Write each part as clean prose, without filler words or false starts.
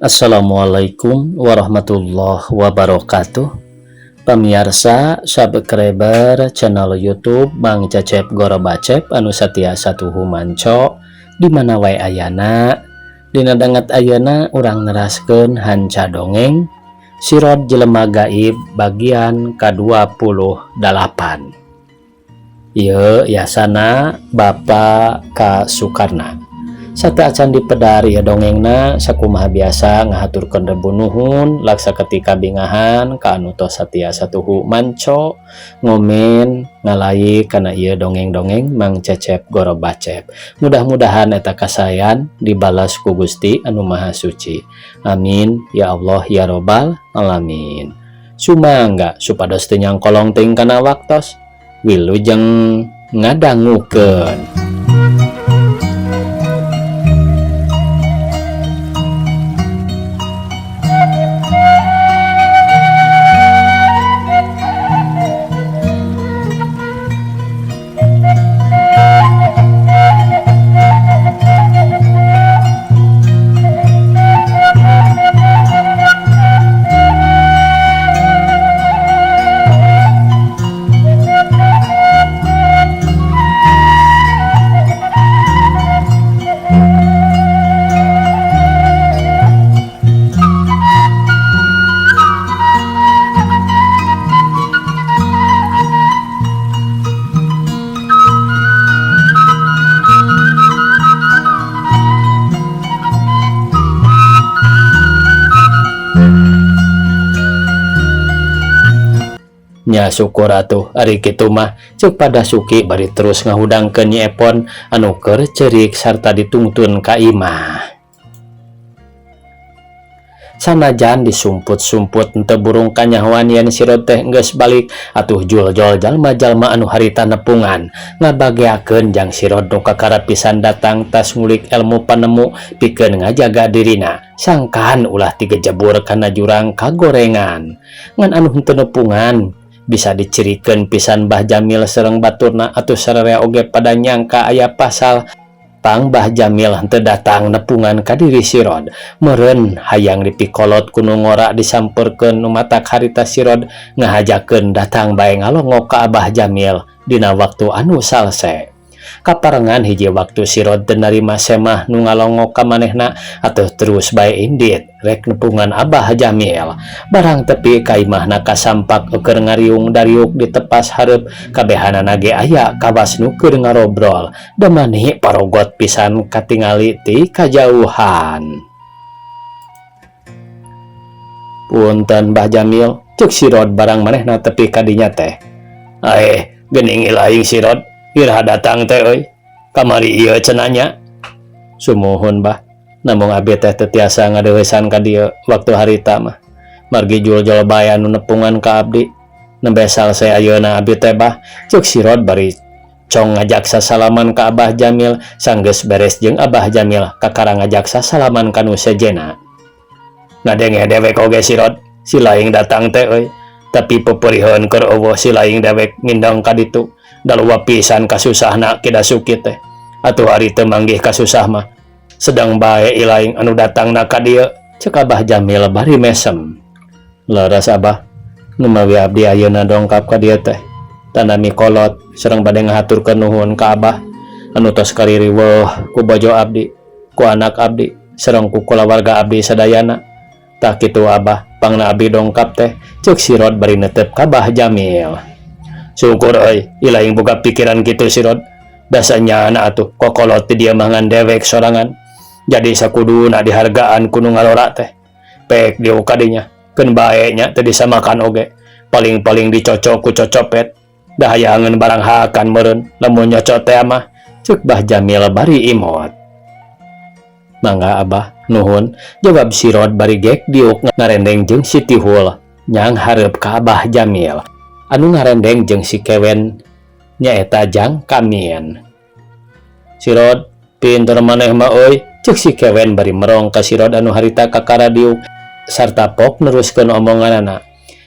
Assalamualaikum warahmatullahi wabarakatuh. Pamiarsa subscriber channel YouTube Mang Cecep Gorobacep anu satia satuhu manco di mana wae ayana. Dina danget ayeuna urang neraskeun hanca dongeng Sirod Jelema Gaib bagian ka-28. Ieu yasana Bapak K. Sukarna. Sateuacan dipedar ieu dongengna, sakumaha biasa ngahaturkeun rebu nuhun laksa ketika bingahan ka anu tos satia satuhu manco, ngomen, ngalaik kana ieu dongeng-dongeng Mang Cecep Gorobacep. Mudah-mudahan eta kasayan dibalas ku Gusti anu Maha Suci. Amin ya Allah ya Robbal alamin. Sumangga supados teu nyangkolong teuing kana waktos. Wilujeng ngadangukeun. Nya syukur atuh ari kitu mah, ceuk Pak Dasuki bari terus ngahudangkeun Nyi Epon anu keur ceurik sarta ditungtun ka imah. Sanajan disumput-sumput henteu burung kanyahoan yen si Rod teh geus balik, atuh juljol jalma-jalma anu harita nepungan ngabageakeun jang si Rod nu kakara pisan datang tas ngulik elmu panemu pikeun ngajaga dirina sangkan ulah tigejebur kana jurang kagorengan. Ngan anu henteu nepungan bisa dicirikeun pisan Bah Jamil sareng baturna atuh sararea oge pada nyangka aya pasal pang Bah Jamil henteu datang nepungan ka diri si Rod. Meureun hayang dipikolot ku nu ngora disampeurkeun nu matak harita si Rod ngahajakeun datang bae ngalongok ka Abah Jamil dina waktu anu salse. Kaparengan hiji waktu si Rod teu narima semah nu ngalongok ka manehna atuh terus bae indit rek nepungan Abah Jamil. Barang tepi ka imahna kasampak eukeun ngariung dariuk di tepas hareup kabehanana ge aya kawas nu keur ngarobrol damani parogot pisan katingali ti kajauhan. Punten Bah Jamil, ceuk si Rod barang manehna tepi ka dinya teh. Aeh, geuning ilaing si Rod, iraha datang teh euy. Kamari ieu cenah nya. Sumuhun Bah, namung abi teh teu tiasa ngadeuheusan ka dieu waktu harita mah. Margi juljol bae anu nepungan ka abdi. Nembe salse ayeuna abi teh Bah, ceuk si Rod bari cong ngajak sasalaman ka Abah Jamil, sanggeus beres jeung Abah Jamil kakara ngajak sasalaman ka nu sejenna. Ngadenge dewek oge si Rod, si laing datang teh euy. Tapi peperiheun keur eueuh si laing dewek ngindang ka ditu. Daluwa pisan kasusahna Ki Dasuki teh. Atuh ari teu manggih kasusah mah. Sedang bae ilaing anu datangna ka dieu, ceuk Abah Jamil bari mesem. Leres Abah, numawi abdi ayeuna dongkap ka dieu teh. Tanami kolot sareng bade ngahaturkeun nuhun ka Abah anu tos kaririweuh ku bojo abdi, ku anak abdi, sareng ku kulawarga abdi sadayana. Tah kitu Abah, pangna abdi dongkap teh, ceuk si Rod bari netep ka Abah Jamil. Syukur euy, ilaing boga pikiran kitu si Rod. Dasa nyana atuh kokolot ti dieu mah ngan dewek sorangan. Jadi sakuduna dihargaan ku nu ngalora teh. Pek dieu ka dinya, keun bae nya teu disamakan oge. Paling-paling dicocok ku cocopet. Da hayangeun barang hakan meureun lamun nyocot teh mah, ceuk Bah Jamil bari imot. Mangga Abah, nuhun, jawab si Rod bari gek diuk ngarendeng jeung si Tihul nyang hareup ka Abah Jamil. Anu ngarendeng jeung si Kewen nyaeta jang Kamin. Si Rod, pinter maneh mah euy, ceuk si Kewen bari merong ka si Rod anu harita kakara diuk sarta pok neruskeun omonganana.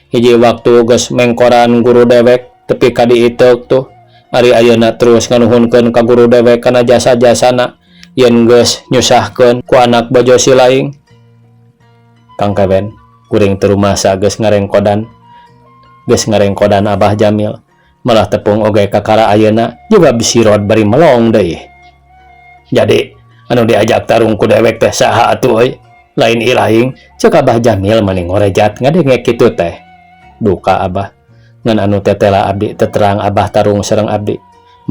Hiji waktu geus mengkoran guru dewek tepi ka diiteuk tuh. Ari ayeuna terus nganuhunkeun ka guru dewek kana jasa-jasana yen geus nyusahkeun ku anak bojo si laing. Kang Kewen, kuring teu rumasa geus ngarengkodan, geus ngarengkodan Abah Jamil, malah tepung oge kakara ayeuna, jawab Sirod bari melong deui. Jadi anu diajak tarung ku dewek teh saha atuh euy, lain ilaing? Cek Abah Jamil mani ngorejat ngadenge kitu teh. Duka, Abah, ngan anu tetela abdi terang Abah tarung sareng abdi.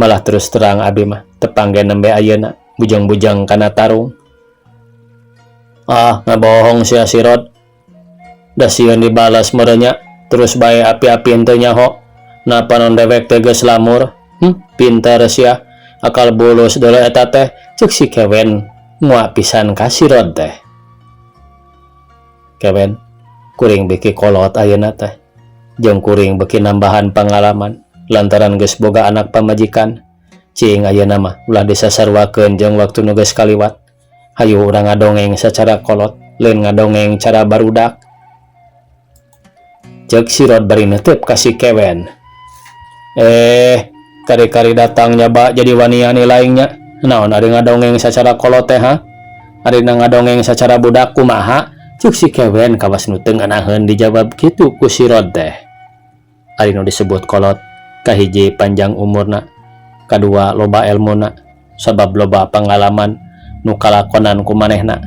Malah terus terang abdi mah tepang ge nembe ayeuna bujang-bujang kana tarung. Ah, ngabohong sia, Sirod. Da sieun dibalas meureun nya, terus bae api-api henteu nyaho. Na panon dewek teh geus lamur. Pintar sia, akal bulus deuleu eta teh, cek si Kewen ngua pisan ka Sirod teh. Kewen, kuring beuki kolot ayeuna teh, jeung kuring beuki nambahan pangalaman lantaran geus boga anak pamajikan. Cing ayeuna mah ulah disasaruakeun jeung waktu nu geus kaliwat. Hayu urang ngadongeng sacara kolot, lain ngadongeng cara barudak, cek Sirod bari neuteup ka si Kewen. Eh, kari-kari datang nyaba jadi wanian lainnya. Naon ari ngadongeng sacara kolot teh, ha? Ari ngadongeng sacara budak kumaha? Cek si Kewen kawas nu teu ngeunaheun dijawab kitu ku Sirod teh. Ari nu disebut kolot, kahiji panjang umurna, kadua loba elmuna, sabab loba pangalaman nu kalakonan ku manehna.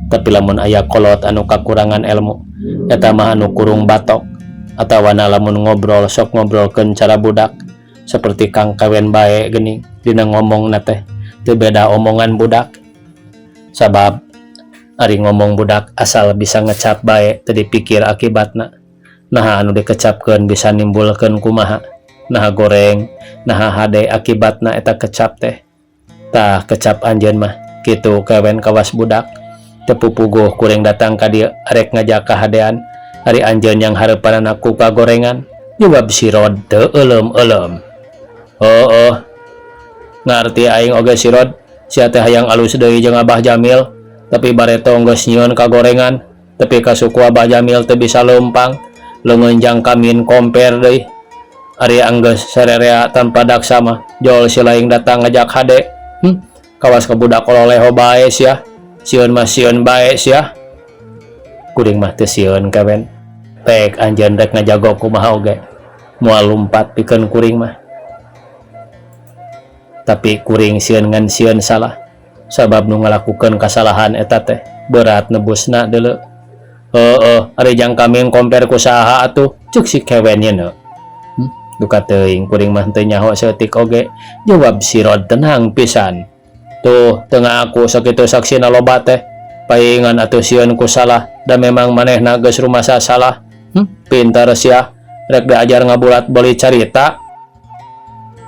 Tapi lamun aya kolot anu kakurangan ilmu, eta mah anu kurung batok atawana lamun ngobrol sok ngobrolkeun cara budak, seperti Kang Kewen bae geuning, dina ngomongna teh teu beda omongan budak. Sabab ari ngomong budak asal bisa ngecap bae, teu dipikir akibatna, naha anu dikecapkeun bisa nimbulkeun kumaha, naha goreng, naha hade akibatna eta kecap teh. Tah, kecap anjeun mah kitu, Kewen, kawas budak. Teu pupuguh kuring datang ka dieu arek ngajak kahadean, ari anjeun yang hareupanana ku kagorengan, jawab Sirod teu eulem-eulem. Oh, ngarti aing oge, Sirod, sia teh hayang alus deui jeung Abah Jamil, tapi bareto geus nyieun kagorengan tepi ka suku Abah Jamil teu bisa leumpang, leungeun jang kamin komper deui. Ari anggeus sarerea tanpa daksa mah jol si laing datang ngajak hade. Kawas ka budak kololeho bae sia, sieun mah sieun bae sia. Kuring mah teu sieun, Kewen. Pek anjeun rek ngajago kumaha oge moal lumpat pikeun kuring mah. Tapi kuring sieun ngan sieun salah, sabab nu ngalakukeun kasalahan eta teh berat nebusna deuleu. Heueuh, ari jang kamin komper ku saha atuh? Cek si Kewen yeuna. Duka teuing, kuring mah teu nyaho saeutik oge, jawab Sirod tenang pisan. Tuh, teu ngaku sakitu saksina loba teh, paingan atuh sieun ku salah, da memang manehna geus rumasa salah. Pintar sia, rek diajar ngabulat beli carita.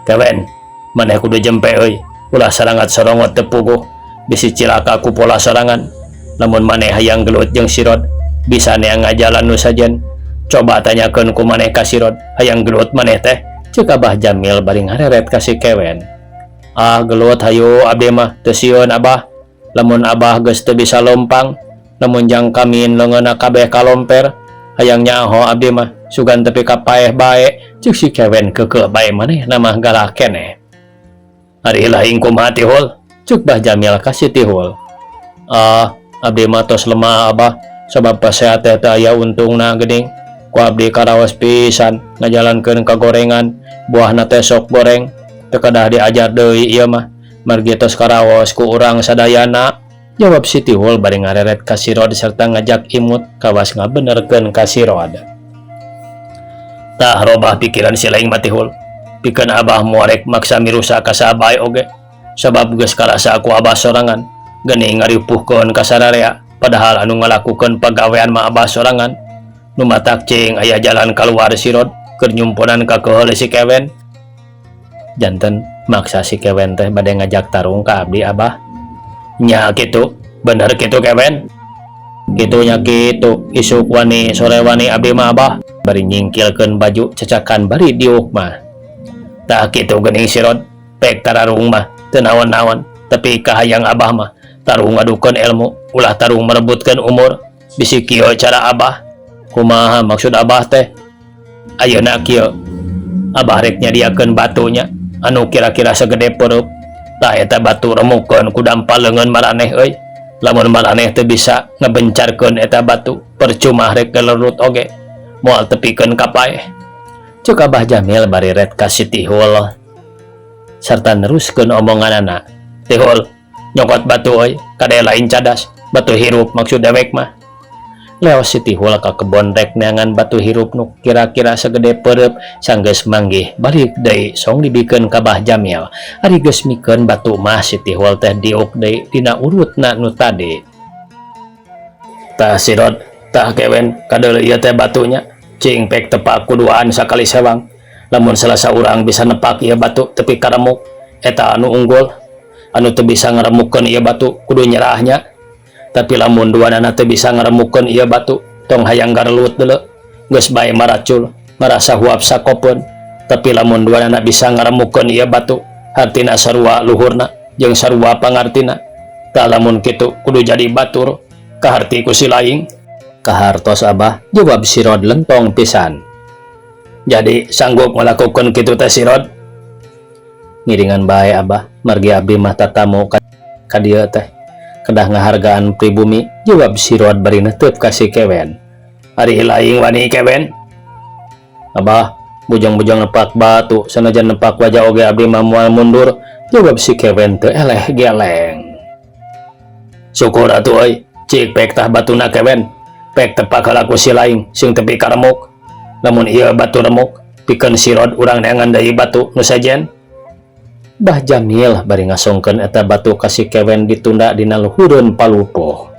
Kewen, maneh kudu jempe euy, ulah sarangat sorongot teu puguh, bisi cilaka ku pola sorangan. Lamun maneh hayang gelut jeung Sirod, bisa neang ngajalan nu sajen. Coba tanyakeun ku maneh ka Sirod, hayang gelut maneh teh? Cek Abah Jamil bari ngareret ka si Kewen. Ah, gelut hayu abdi mah, teu sieun Abah. Lamun Abah geus teu bisa leumpang, lamun jang kamin leungeunna kabeh kalomper, hayang nyaho abdi mah, sugan tepi ka paeh bae, cek si Kewen keukeuh bae manehna mah galak keneh. Ari laing kumaha, Tihul? Cek Bah Jamil ka si Tihul. Ah, abdi mah tos lemah, Abah, sabab pasea teh teu aya untungna geuning. Ku abdi karaos pisan ngajalankeun kagorengan, buahna teh sok goreng. Teu kedah diajar deui ieu mah, margi tos karaos ku urang sadayana, jawab si Tihul bari ngareret ka Sirod serta ngajak imut kawas ngabenerkeun ka Sirod. Tah, robah pikiran si laing mah, Tihul. Pikeun Abah moal rek maksa mirusa ka saha bae oge, sabab geus karasa ku Abah sorangan geuning ngaripuhkeun ka sararea, padahal anu ngalakukeun pagawean mah Abah sorangan. Nu matak cing aya jalan kaluar, Sirod, keur nyumponan kakeheul si Kewen. Janten maksa si Kewen teh bade ngajak tarung ka abdi, Abah. Nya kitu, bener kitu, Kewen? Kitu nya kitu, isuk wani sore wani abdi mah, Abah, bari nyingkilkeun baju cacakan bari diuk mah. Tah, kitu geuning, Sirod, pek tararung mah teu naon-naon, tapi kahayang Abah mah tarung ngadukeun ilmu, ulah tarung merebutkeun umur. Bisi kieu cara Abah. Kumaha maksud Abah teh? Ayeuna kieu, Abah rek nyadiakeun batunya anu kira-kira segede peureub. Tah, eta batu remukeun ku dampal leungeun maraneh euy. Lamun maraneh teu bisa ngebencarkeun eta batu Percuma rek galelut oge moal tepikeun ka paeh. Cek Abah Jamil bari ret ka si Tihul sarta neruskeun omonganana. Tihul, nyokot batu euy, kade lain cadas, batu hirup maksud dewek mah. Leos si Tihul ka kebon rek neangan batu hirup nu kira-kira sagede peureub sanggeus manggih balik deui song dibikeun ka Bah Jamil. Ari geus mikeun batu mah si Tihul teh diuk deui dina urutna nu tadi. Tah Sirot, tah Kewen, kadeuleu ieu teh batunya. Cing pek tepak kuduaan sakali sewang. Lamun salah saurang bisa nepak ieu batu tepi ka remuk, eta anu unggul. Anu teu bisa ngaremukkeun ieu batu kudu nyerah nya. Tapi lamun duanana teu bisa ngaremukkeun ieu batu, tong hayang garelut deuleu. Geus bae maracul, marasa huap sakopeun. Tapi lamun duanana bisa ngaremukkeun ieu batu, hartina sarua luhurna jeung sarua pangartina. Tah lamun kitu kudu jadi batur, kaharti ku si laing. Kahartos Abah, jawab Sirod lentong pisan. Jadi sanggup ngalakukeun kitu teh Sirod? Ngiringan bae Abah, margi abdi mah tatamu ka dieu teh. Kedah ngahargaan pribumi, jawab Sirod bari neteup ka si Kewen. Ari laing wani Kewen? Abah, bujang-bujang nepak batu, sanajan nepak waja oge abdi mah moal mundur, jawab si Kewen teu eleh geleng. Syukur atuh euy, cik pek tah batuna Kewen. Pek tepak heula ku si laing sing tepi ka remuk. Lamun ieu batu remuk, pikeun Sirod urang neangan deui batu nu sejen. Bah Jamil bari ngasongkeun eta batu ka si Kewen ditunda dina luhureun palupuh.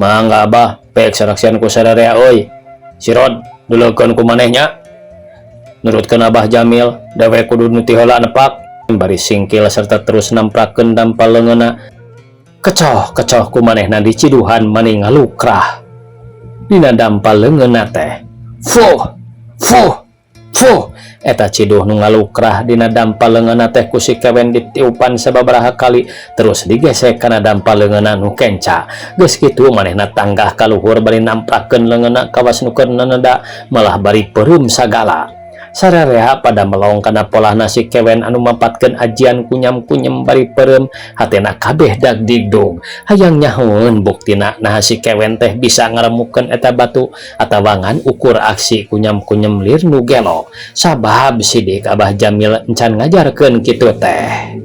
Mangga Abah, pek saraksian ku sararea euy. Sirod, duleukeun ku maneh nya. Nurutkeun Abah Jamil, dewek kudu nu ti heula nepak. Bari singkil serta terus namprakeun dampal leungeunna. Kecoh kecoh ku manehna diciduhan mani ngalukrah. Dina dampal leungeunna teh. Fuh, fuh, fuh. Eta ciduh nu ngalukrah dina dampal leungeunna teh ku si Kewen ditiupan sababaraha kali terus digesek kana dampal leungeunna nu kenca. Geus kitu manehna tanggah ka luhur bari namprakeun leungeunna kawas nu keur neneda malah bari peureum sagala. Sararea pada melong kana polahna si Kewen anu mampatkeun ajian kunyam-kunyem bari peureum, hatena kabeh dagdigdug. Hayang nyahoeun buktina naha si Kewen teh bisa ngaremukeun eta batu atawa ngan ukur aksi kunyam-kunyem lir nu gelo. Sabab sidik Abah Jamil encan ngajarkeun kitu teh.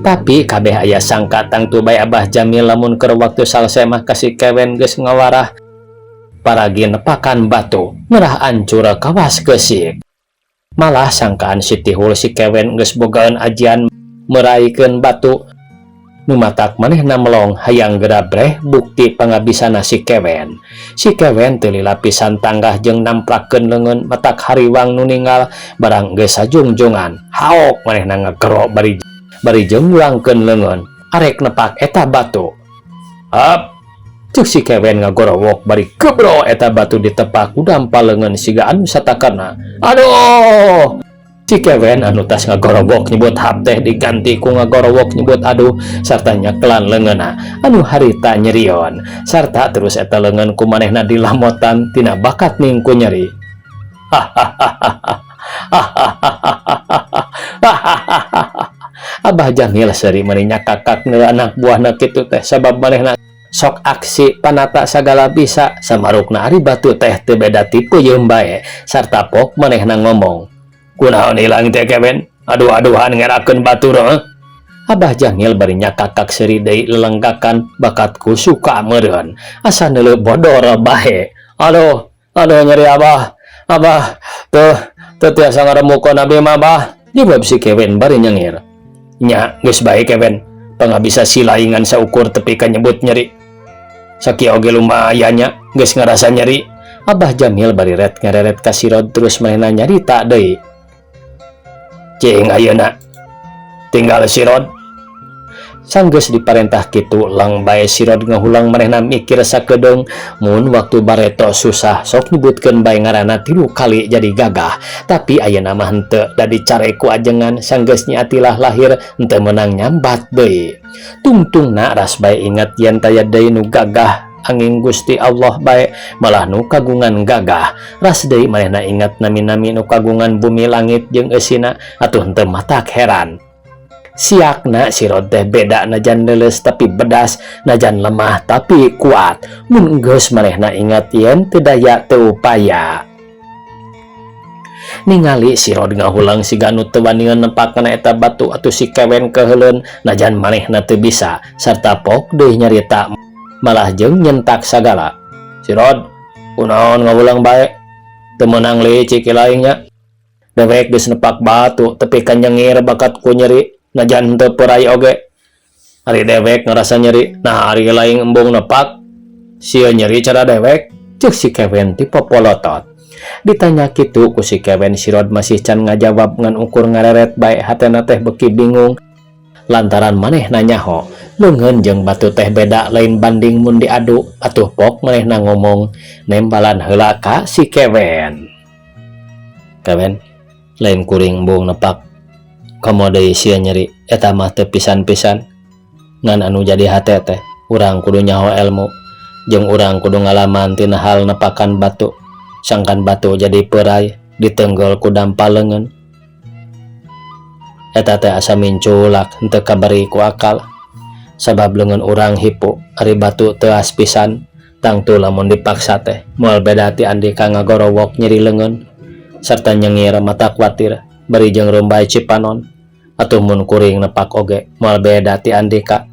Tapi kabeh aya sangka tangtu bae Abah Jamil lamun keur waktu salse mah ka si Kewen geus ngawarah paragi nepakan batu ngerah ancur kawas keusik. Malah sangkaan si Tihul si Kewen geus bogaeun ajian meraikeun batu nu matak manehna melong hayang geura breh bukti pangabisana si Kewen. Si Kewen teu lila pisan tanggah jeung namprakeun leungeun matak hariwang nu ninggal barang geus sajungjongan. Haok manehna ngagero bari bari jeung ngulangkeun leungeun arek nepak eta batu. Hap! Cek si Kewen ngagorowok bari gebro eta batu ditepak ku dampal leungeun siga anu satakerna. Aduh! Si Kewen anu tas ngagorowok nyebut hap teh diganti ku ngagorowok nyebut aduh sarta nyekelan leungeunna anu harita nyerion sarta terus eta leungeun ku manehna dilamotan tina bakat ning ku nyeri. Abah Jamil seuri meuni nyakakak neuleuh anak buahna kitu teh sabab manehna sok aksi panata sagala bisa samarukna ari batu teh teu beda tipe yeum bae sarta pok manehna ngomong. Kunaon ilang teh Kewen? Aduh-aduhan ngerakeun batur heuh. Abah Jamil bari nyakakak seuri deui lelenggakan bakatku suka meureun asa neuleuh bodor bae. Aduh, aduh nyeri Abah. Abah teu teu tiasa ngaremukeun abdi mah Abah. Jawab si Kewen bari nyengir. Nya geus bae Kewen, pangabisa si laingan saukur tepi ka nyebut nyeri. Sakieu oge lumayan nya geus ngarasa nyeri. Abah Jamil bari ret ngareret ka Sirod terus manehna nyarita deui. Cing ayeuna tinggal Sirod. Sanggeus diparentah kitu lang bae Sirod ngahulang manehna mikir sakedeung mun waktu bareto susah sok nyebutkeun bae ngaranna 3 kali jadi gagah. Tapi ayeuna mah henteu da dicare ku ajengan sanggeus Nyi Atilah lahir henteu meunang nyambat deui. Tungtungna ras bae ingat yen taya deui nu gagah angin Gusti Allah bae malah nu kagungan gagah. Ras deui manehna ingat nami-nami nu kagungan bumi langit jeung eusina atuh henteu matak heran. Siakna si Rod teh beda, najan leuleus tapi bedas, najan lemah tapi kuat. Mun geus manehna ingat yen teu daya teu upaya. Ningali si Rod ngahulang siga nu teu wanian nepak kana eta batu, atuh si Kewen keheuleun najan manehna teu bisa sarta pok deui nyarita malah jeung nyentak sagala. Si Rod, kunaon ngahulang bae? Teu meunang licik lain nya. Dewek geus nepak batu tepi ka nyengir bakat ku nyeri, najan henteu peurai oge. Ari dewek ngerasa nyeri, nah ari lain embung nepak sieun nyeri cara dewek, cek si Kewen ti popolotot. Ditanya kitu ku si Kewen, si Rod masih can ngajawab, ngan ukur ngareret bae, hatena teh beuki bingung lantaran manehna nyaho leungeun jeung batu teh beda, lain banding mun diadu. Atuh pok manehna ngomong nembalan heula ka si Kewen. Kewen, lain kuring embung nepak komo deui sieun nyeri, eta mah teu pisan-pisan. Ngan anu jadi hate teh urang kudu nyaho ilmu jeung urang kudu ngalaman tina hal nepakan batu, sangkan batu jadi peurai ditenggel ku dampal leungeun. Eta teh asa minculak, henteu kabari ku akal, sabab leungeun urang hipu, ari batu teuas pisan. Tangtu lamun dipaksa teh moal beda ti andika ngagorowok nyeri leungeun sarta nyengir mata kuatir bari jeung rumbay cipanon. Atuh mun kuring nepak oge moal beda ti andika.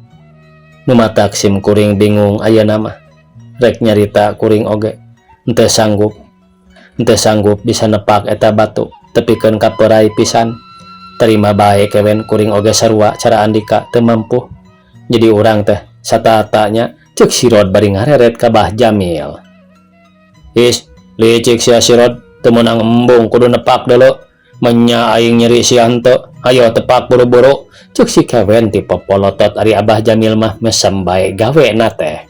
Nu matak sim kuring bingung ayeuna mah, rek nyarita kuring oge henteu sanggup, henteu sanggup bisa nepak eta batu tepikeun ka peurai pisan. Terima bae, Kewen, kuring oge sarua cara andika teu mampu. Jadi urang teh satatanya, cek si Rod bari ngareret ka Bah Jamil. Is licik sia, si Rod. Teu meunang embung, kudu nepak dulu. Menya aing nyeri, sia henteu. Ayo tepak buru-buru, cek si Kewen ti popolotot. Ari Abah Jamil mah mesem bae gawe na teh.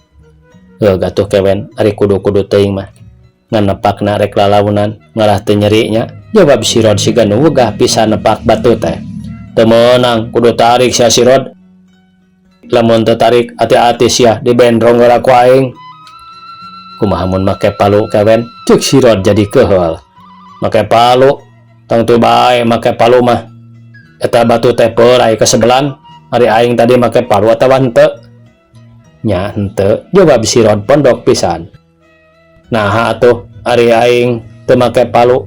Heuh gatuh, Kewen, ari kudu-kudu teuing mah, ngan nepakna rek lalaunan ngarah teu nyeri nya, jawab si Rod siga nu wegah pisan nepak batu teh. Teu meunang, kudu tarik sia, si Rod. Lamun teu tarik, hati-hati sia, dibendrong geura ku aing. Kumaha mun make palu, Kewen, cek si Rod jadi keheul. Make palu? Tangtu bae make palu mah, eta batu teh peurai kesebelan. Ari aing tadi make palu atawa henteu? Nya henteu, jawab si Rod pondok pisan. Nah atuh ari aing teu make palu,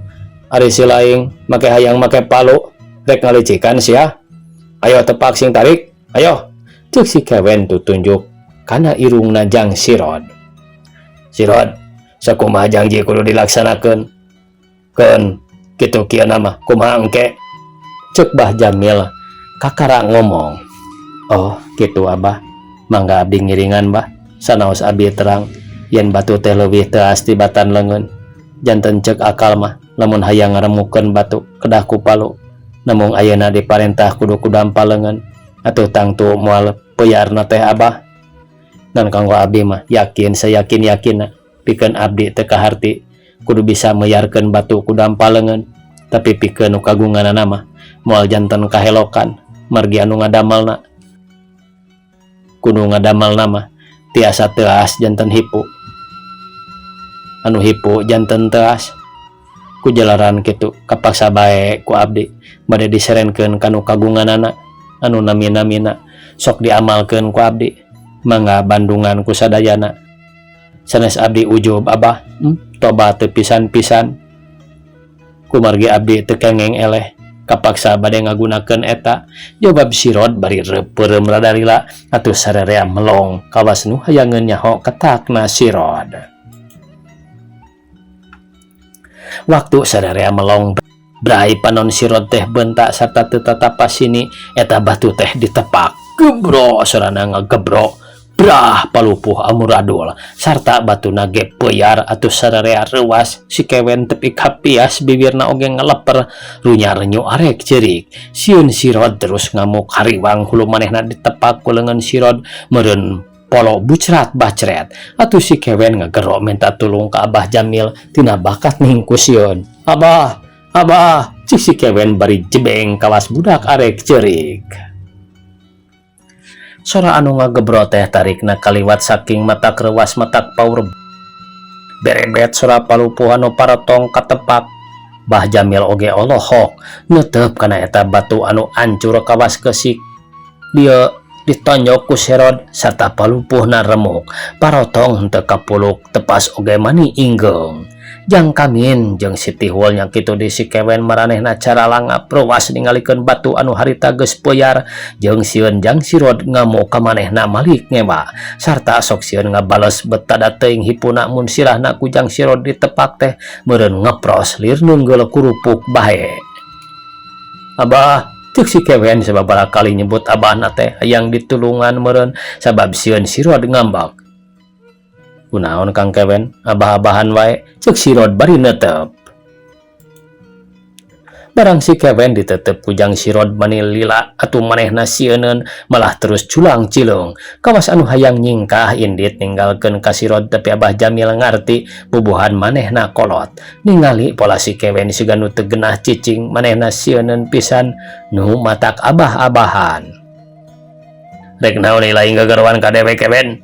ari si laing make hayang make palu, rek ngalicikan sia? Ayo tepak sing tarik, ayo, cek si Kewen tutunjuk kana irungna jang si Rod. Si Rod, sakumaha janji kudu dilaksanakeun. Keun kitu kieu mah kumaha engke, cek Bah Jamil kakara ngomong. Oh kitu, Abah, mangga abdi ngiringan, Bah. Sanaos abdi terang yen batu teh leuwih teuas tibatan leungeun. Janten cek akal mah lamun hayang ngaremukeun batu kedah ku palu, namung ayeuna diparentah kudu ku dampal leungeun. Atuh tangtu moal peyarna teh, Abah. Dan kanggo abdi mah yakin sayakin-yakinna, pikeun abdi teu kaharti kudu bisa meyarkeun batu ku dampal leungeun, tapi pikeun nu kagunganana mah moal janten kahelokan, margi anu ngadamelna kudu ngadamelna mah tiasa teuas janten hipu, anu hipu janten teuas. Ku jalaran kitu kapaksa bae ku abdi bade diserenkeun kanu kagunganana anu nami-namina sok diamalkeun ku abdi. Mangga bandungan ku sadayana. Sanes abdi ujub, Abah, toba teu pisan-pisan. Kumargi abdi teu kengeng eleh, kapaksa bade ngagunakeun eta, jawab si Rod bari reupeurem rada lila. Atuh sarerea melong kawas nu hayangeun nyaho ketakna si Rod. Waktu sarerea melong, brai panon si Rod teh bentak sarta teu tatapa sini, eta batu teh ditepak. Gebro, sorana ngagebro. Brah, palupuh amuradul sarta batuna ge peyar. Atuh sararea reuas. Si Kewen tepi kapias, bibirna oge ngeleper, runya-renyu arek ceurik. Sieun si Rod terus ngamuk hariwang. Hulu manehna ditepak ku leungeun si Rod meureun polo bucrat bacret. Atuh si Kewen ngagero minta tulung ka Abah Jamil tina bakat ning ku sieun. Abah, Abah, cik si Kewen bari jebeng kawas budak arek ceurik. Sora anu ngagebro teh tarikna kaliwat saking matak reuas, matak paur berebet sora palupuh anu paretong katepak. Bah Jamil oge olohok neuteup kana eta batu anu ancur kawas keusik. Dia ditonjok ku Sirod serta palupuhna remuk, parotong henteu kapuluk tepas oge mani inggeung. Jang Kamin jeung si Tihul nya kitu di si Kewen maranehna cara langap ruas ningalikeun batu anu harita geus puyar jeung sieun Jang Sirod ngamuk ka manehna malik ngewa sarta sok sieun ngabales betada teuing hipuna mun sirahna ku Jang Sirod ditepak teh meureun ngepros lir nunggel kurupuk bae. Abah, cek si Kewen sababaraha kali nyebut abahna teh hayang ditulungan meureun sabab sieun Sirod ngambek. Kunaon Kang Kewen, abah-abahan wae, cek Sirod bari netep. Barang si Kewen ditetep ku Jang Sirod mani lila atuh manehna sieuneun malah terus culang cileung. Kawas anu hayang nyingkah indit ninggalkeun ka Sirod tapi Abah Jamil ngarti bubuhan manehna kolot. Ningali pola si Kewen siga nu teu genah cicing manehna sieuneun pisan nu matak abah-abahan. Rek naon lain gagaruan ka dewek Kewen?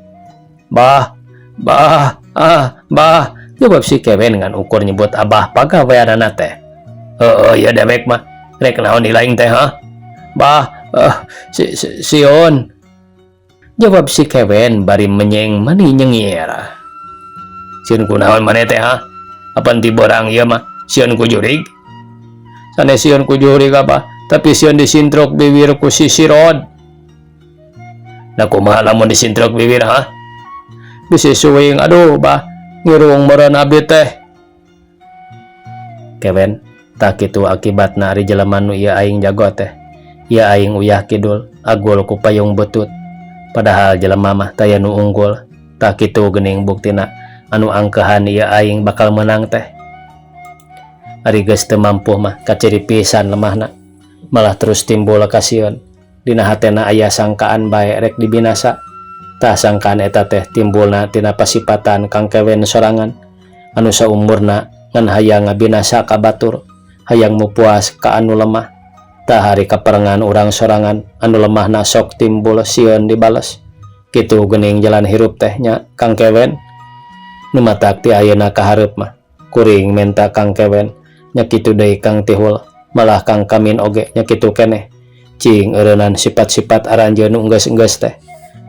Bah, bah, ah, bah, jawab si Kewen ngan ukur nyebut abah pagaweanana teh. Heeh, ya dewek mah. Rek naon lain teh ha? Bah, si, si, sieun. Jawab si Kewen bari menyeng mani nyengir. Sieun kunaon maneh teh ha? Apan ti borang ieu mah? Sieun ku jurig? Sanes sieun ku jurig apa? Tapi sieun disintrok bibir ku si Sirod. Nah kumaha lamun disintrok bibir ha? Bisi suing, aduh bah, ngirung meureun abdi teh. Kewen, tah kitu akibatna ari jelema nu ieu aing jago teh. Ieu aing uyah kidul, agul ku payung butut. Padahal jelema mah taya nu unggul. Tah kitu geuning buktina anu angkehan ieu aing bakal menang teh. Ari geus teu mampu mah kaciri pisan lemahna. Malah terus timbul kasieun. Dina hatena aya sangkaan bae rek dibinasa. Tah sangkaan eta teh timbulna tina pasipatan Kang Kewen sorangan anu saumurna ngan hayang ngabinasa ka batur, hayang mupuas ka anu lemah. Tah hari kaparengan urang sorangan anu lemahna sok timbul sieun dibales. Kitu geuning jalan hirup teh nya Kang Kewen. Nu matak ti ayeuna ka hareup mah kuring menta Kang Kewen nya kitu deui Kang Tihul, malah Kang Kamin oge nya kitu keneh. Cing eureunnan sifat-sifat aranjeun nu enggeus-enggeus teh.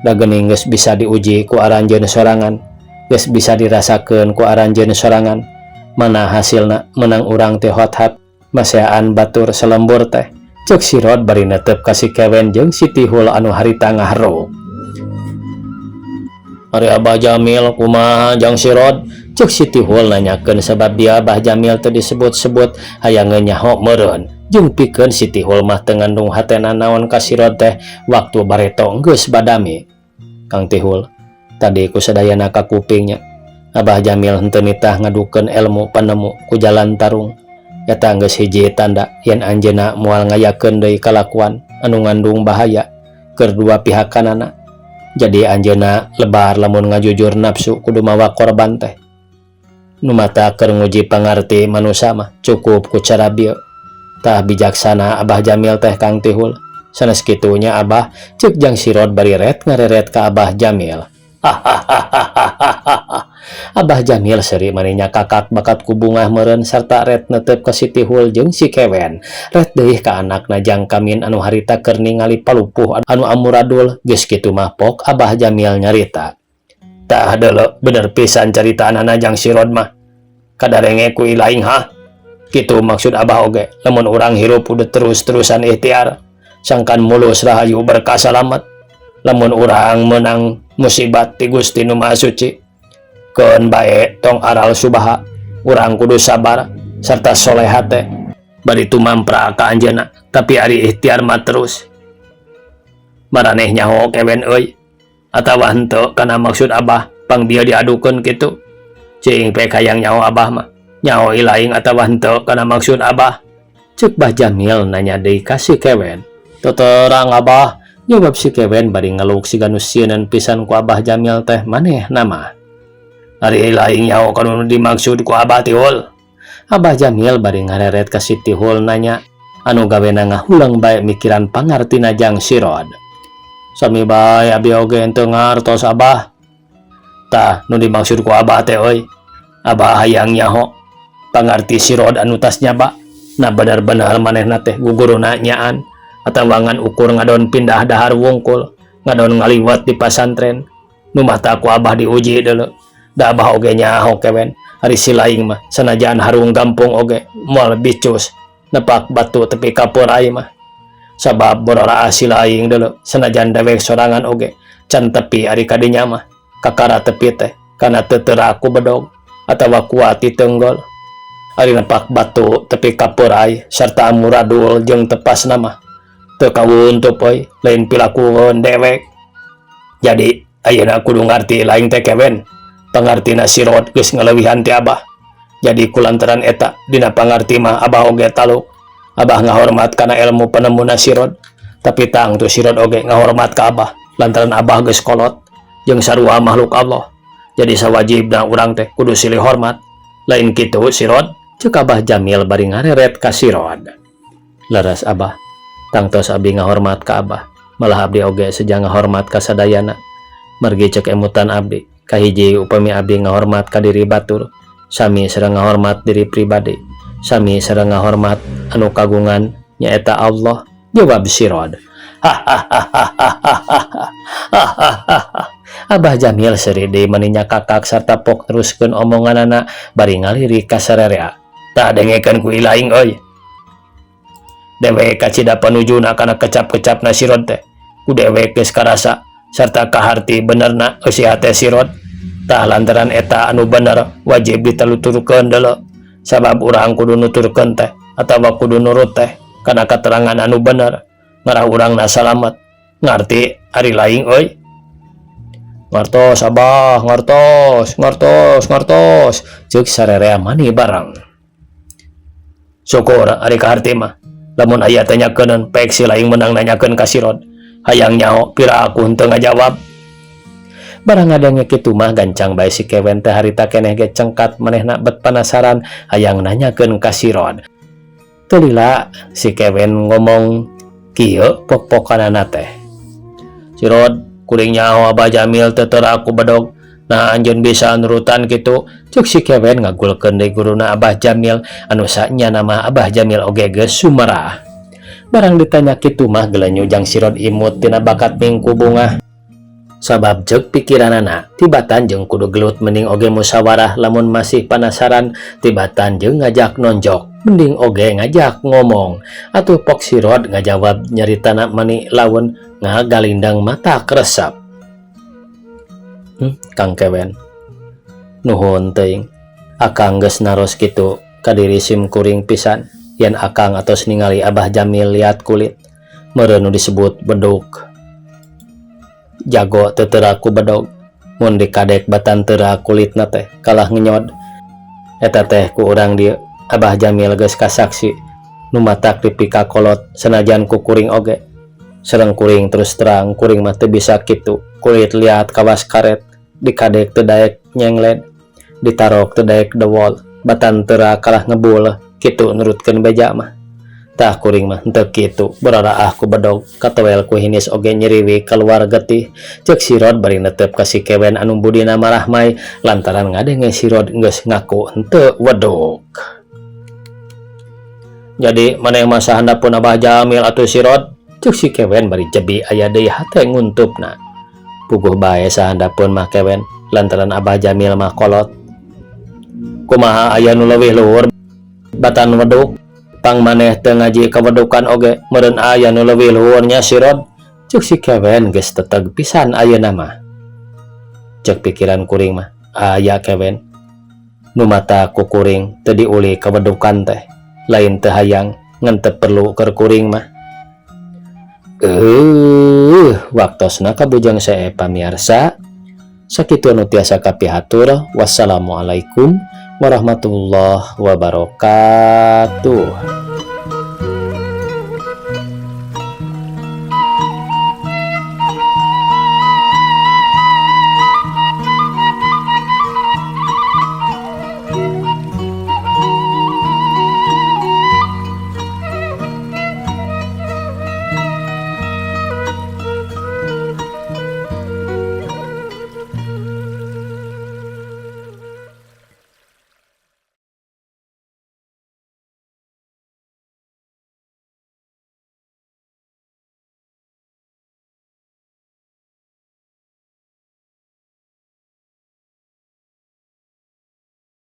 Da geuning geus bisa diuji ku aranjeun sorangan, geus bisa dirasakeun ku aranjeun sorangan. Mana hasilna menang urang teh hot-hat maseaan batur selembur teh. Cek Sirod bari netep ka si Kewen jeung si Tihul anu harita ngaharuk. Ari Abah Jamil kumaha Jang Sirod? Cek si Tihul nanyakeun sabab dia Abah Jamil teu disebut-sebut hayang nyaho meureun. Jeung pikeun si Tihul mah teu ngandung hatena naon ka Sirod teh waktu bareto geus badami. Kang Tihul, tadi ku sadayana ka kupingnya Abah Jamil henteu nitah ngadukeun ilmu panemu ku jalan tarung. Eta geus hiji tanda yen anjeunna moal ngayakeun deui kalakuan anu ngandung bahaya keur dua pihakanana. Jadi anjeunna lebar lamun ngajujur nafsu kudu mawa korban teh. Nu mata keur nguji pangarti manusa mah cukup ku cara bieu. Tah bijaksana Abah Jamil teh Kang Tihul. Sanes kitunya Abah, cek Jang Sirod bari ret ngareret ka Abah Jamil. Abah Jamil seuri maninya kakak bakat ku bungah meureun sarta ret netep ka si Tihul jeung si Kewen. Ret deui ka anakna Jang Kamin anu harita keur ningali palupuh anu amuradul geus kitu mah pok Abah Jamil nyarita. Tah deuleu bener pisan caritaanana Jang Sirod mah. Kadarenge ku ilaing ha? Kitu maksud Abah oge, lamun urang hirup udah terus-terusan ikhtiar, sangkan mulus rahayu berkah salamet. Lamun urang menang musibat ti Gusti Nu Maha Suci, keun bae tong aral subaha, urang kudu sabar serta soleh hate. Bari tumampra ka anjeunna, tapi ari ikhtiar mah terus. Maraneh nyaho Kewen euy, atawa henteu kana maksud Abah pang bieu diadukeun kitu. Cing pek hayang nyaho Abah mah. Nyaho ilaing atawa henteu kana maksud Abah. Cek Bah Jamil nanya deui ka si Kewen. Teterang Abah, jawab si Kewen bari ngeluk siga nu sieuneun pisan ku Abah Jamil teh maneh nama. Ari ilaing nyaho kana nu dimaksud ku Abah Tihul. Abah Jamil bari ngareret ka si Tihul nanya anu gawena ngahulang bae mikiran pangartina Jang Sirod. Sami bae abi oge henteu ngartos Abah. Tah nu dimaksud ku Abah teh euy. Abah hayang nyaho pangarti Sirod anu tas nyaba. Nah bener-bener manehna teh guguruna nyaan. Atawa ngan ukur ngadon pindah dahar wungkul, ngadon ngaliwet di pasantren. Nu matak ku Abah diuji deuleu. Da Abah oge nyaho kewen, ari si laing mah sanajan harung gampung oge moal bicus nepak batu tepi ka peurai mah. Sabab bororaah si laing deuleu sanajan dewek sorangan oge can tepi ari kadinya mah. Kakara tepi teh kana teu teurak ku bedog atawa kuat ditenggol. Ari nepak batu tepi ka peurai sarta amuradul jeung tepasna mah teu kawuntup euy, lain pilakueun dewek. Jadi ayeuna kudu ngarti laing teh kewen, pangartina si Rod geus ngaleuwihan ti Abah. Jadi kulantaran eta dina pangarti mah Abah oge taluk. Abah ngahormat kana ilmu penemuna si Rod, tapi tangtu si Rod oge ngahormat ka Abah lantaran Abah geus kolot jeung sarua makhluk Allah. Jadi sawajibna urang teh kudu silih hormat. Lain kitu si Rod? Ceuk Abah Jamil bari ngareret ka si Rod. Leres Abah, tangtos abdi ngahormat ka Abah, malah abdi oge seja ngahormat ka sadayana. Margi ceuk emutan abdi, kahiji upami abdi ngahormat ka diri batur, sami sareng ngahormat diri pribadi, sami sareng ngahormat anu kagungan nyaeta Allah, jawab si Rod. Hahaha. Abah Jamil seuri deui mani nyakakak sarta pok neruskeun omonganana bari ngalirik ka sarerea. Tah dengekeun ku ilaing euy. Dewek kacida panujuna kana kecap-kecapna si Rod teh. Ku dewek geus karasa sarta kaharti benerna eusi hate si Rod. Tah lantaran eta anu bener wajib diteluturkeun deuleu. Sabab urang kudu nuturkeun teh atawa kudu nurut teh kana katerangan anu bener ngarah urangna salamet. Ngarti ari laing euy? Ngartos Abah, ngartos, ngartos, ngartos, ceuk sarerea mani bareng. Syukur ari kaharti mah. Lamun aya tanyakeun pek si laing meunang nanyakeun ka si Rod. Hayang nyaho pira aku henteu ngajawab. Barang ngadenge kitu mah gancang bae si Kewen teh harita keneh ge cengkat manehna bet panasaran hayang nanyakeun ka si Rod. Teu lila si Kewen ngomong kieu pok-pokanana teh. Si Rod, kuring nyaho Abah Jamil teu teurak ku bedog. Nah anjeun bisa nurutan kitu, ceuk si Kewen ngagulkeun deui guruna Abah Jamil anu sanyana mah Abah Jamil oge geus sumerah. Barang ditanya kitu mah gelenyu jang si Rod imut tina bakat mingku bungah. Sabab ceuk pikiranana tibatan jeung kudu gelut mending oge musyawarah lamun masih panasaran, tibatan jeung ngajak nonjok mending oge ngajak ngomong. Atuh pok si Rod ngajawab nyaritana mani laun ngagalindang mata kresep. Kang Kewen, nuhun teuing Akang geus naros kitu ka diri sim kuring pisan yen Akang atos ningali Abah Jamil liat kulit meureun nu disebut beduk jago teu teurak ku bedog mun dikadek batan teurak kulitna teh kalah ngenyod eta teh ku urang dieu Abah Jamil geus kasaksi nu matak dipikakolot sanajan ku kuring oge sareng kuring terus terang kuring mah teu bisa kitu kulit liat kawas karet dikadek teu daek nyengled ditarok teu daek dewol batan teurak kalah ngebul kitu nurutkeun beja mah. Tah kuring mah henteu kitu bararaah ku bedog katoel ku hinis oge nyiriwi kaluar getih, ceuk si Rod bari netep ka si Kewen anu budina marahmai lantaran ngadenge si Rod geus ngaku henteu weduk. Jadi maneh mah sahandapun Abah Jamil atuh si Rod, ceuk si Kewen bari jebi aya deui hate nguntupna. Puguh bae sahandapun mah Kewen lantaran Abah Jamil mah kolot. Kumaha aya nu leuwih luhur batan weduk? Pang maneh teu ngaji kawedukan oge meureun aya nu leuwih luhur nya si Rod, ceuk si Kewen geus teteg pisan ayeuna mah. Ceuk pikiran kuring mah aya Kewen nu mata ku kuring teu diuli kawedukan teh lain teu hayang ngan teu perlu keur kuring mah. Waktosna kabujang sae pamiarsa. Sakitu anu tiasa kapihatur. Wassalamualaikum warahmatullahi wabarakatuh.